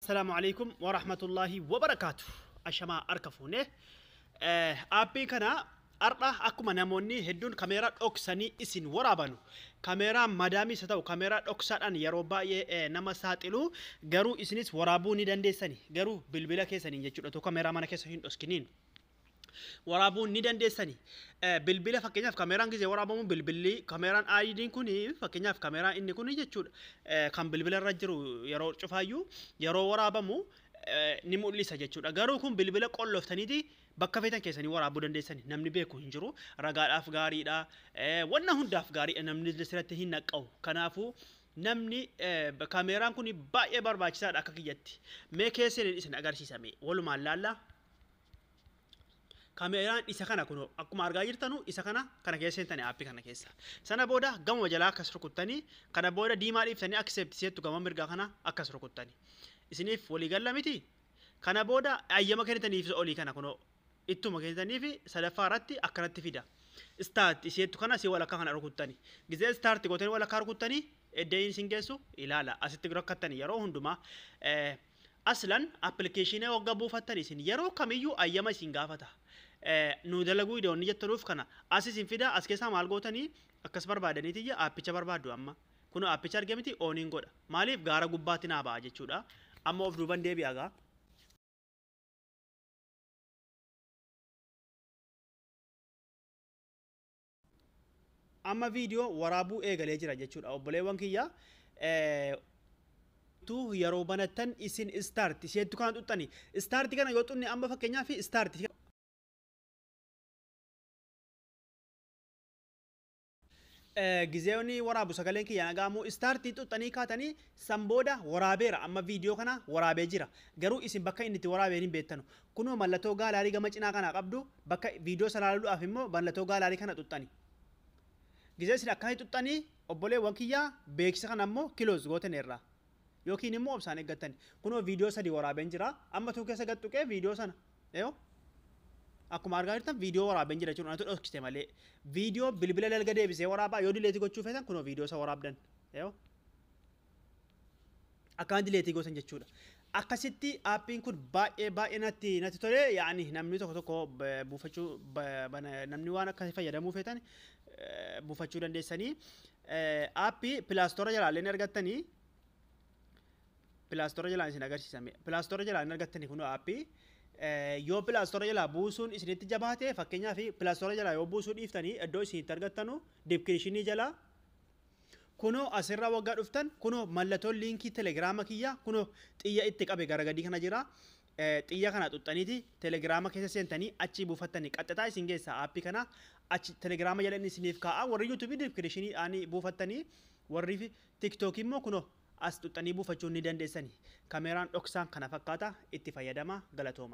Assalaamu alaikum warahmatullaahi wabarakaatu. Ashamaa harka fuunee. Aappii kana har'a akkuma namoonni hedduun kameeraa dhoksanii isin waraabanu, kameeraa madaamiis haa ta'u kameeraa dhoksaadhaan yeroo baay'ee nama saaxilu, garuu isinis waraabuu ni dandeessani. Garuu bilbila keessaniin jechuudha, otoo kameeraa mana keessa hin dhoskiniin waraabuu ni dandeessani. Bilbila fakkeenyaaf kameeraan gizee waraabamu, bilbilli kameeraan ID'n kun, fakkeenyaaf kameeraan inni kun jechuudha, kan bilbila irra jiru yeroo cufaayyuu yeroo waraabamu ni mul'isa jechuudha. Garuu kun bilbila qolloftaniiti bakka feetan keessanii waraabuu dandeessani. Namni beeku hin jiru. Ragaadhaaf gaariidha. Wanna hundaaf gaariidha. Namni sirratti hin naqqa'u. Kanaafuu namni kameeraan kun baay'ee barbaachisaadha akka kiyyatti. Mee keessaniin isin agarsiisame walumaan laallaa. Kameeraan isa kana kun akkuma argaa jirtanu isa kana kana keessa seentanii aappii kana keessa. Sana booda gama jalaa akkas rukuttanii, kana booda diimaa dhiiftanii accept seettu gama mirgaa kana akkas rukuttanii. Isiniif walii galla miti? Kana booda ayyama kennitaniif olii kana kunoo ittuma kennitaniif sadaffaa irratti akkanatti fida. Start isheettu kana si walakkaa kana rukuttanii. Gizee start gootanii walakkaa rukuttanii eddeen isin geessu ilaala. Asitti rakkattanii yeroo hundumaa aslan appilikeeshinii waggaa buufattan isin yeroo kamiyyuu ayyama isin gaafata. Nu dalaguu idoonni jettanuuf kana as isin fida. As keessaa maal gootanii akkas barbaadaniitiyya aappicha barbaaddu amma. Kun aappicha arge miti, ooniin godha. Maaliif gaara gubbaatti naa ba'a jechuudha. Amma of duuban deebi'a gaa. Amma viidiyoo waraabuu eegalee jira jechuudha. Obboleewwan kiyya, tu yeroo banattan isin start isheettu kana xuxxani. Start kana yoo xunne, amma fakkeenyaaf start gizeewni waraabu sagaleen kiyya nagaamu start xuxxanii kaatanii san booda waraabeera. Amma viidiyoo kana waraabee jira. Garuu isin bakka inni itti waraabeen hin beektanu. Kunoo mallattoo gallery gama cinaa kana qabdu, bakka viidiyoo sana ilaaluudhaaf immoo mallattoo gallery kana xuxxani. Gizee isin akkasii xuxxanii, obboleewwan kiyyaa, beeksisa kana immoo close gootaneerra. Yookiin immoo obsaan eeggattan. Kunoo viidiyoo 3 waraabeen jira. Amma tuu keessa gad tuqee viidiyoo sana. Eeyoo. Akkuma argaa jirtan viidiyoo waraabeen jira jechuudha. Anatu dhoksite malee. Viidiyoo bilbila dalga deebisee waraabaa. Yoo delete gochuu feetan kunoo viidiyoo isa waraabdan. Eeyoo. Akkaan delete gootan jechuudha. Akkasitti aappiin kun baay'ee baay'ee natti tole. Yaani namni tokko tokko buufachuu, namni waan akkasii fayyadamuu feetan buufachuu dandeessanii. Aappii Play Store jalaa illee argattanii, Play Store jalaan isin agarsiisame. Play Store jalaa hin argattanii kunoo aappii. Yoo Play Store jalaa buusuun isinitti jabaate, fakkeenyaaf Play Store jalaa yoo buusuu dhiiftanii, iddoo isinitti argattanu description jalaa kunoo asirra waggaa dhuftan kunoo mallattoon liinkii telegiraama kiyya kunoo xiyya itti qabe gara gadii kana jira. Xiyya kana xuxxaniiti telegiraama keessa seentanii achi buufattanii qaxxataa isin geessa. Aappii kana achi telegiraama jala inni isiniif kaa'a. Warri yuutuubii descriptioniidhaan buufattanii, warri tiktookii immoo kunoo as xuxxanii buufachuu ni dandeessani. Kameeraan dhoksaan kana fakkaata, itti fayyadama, galatooma.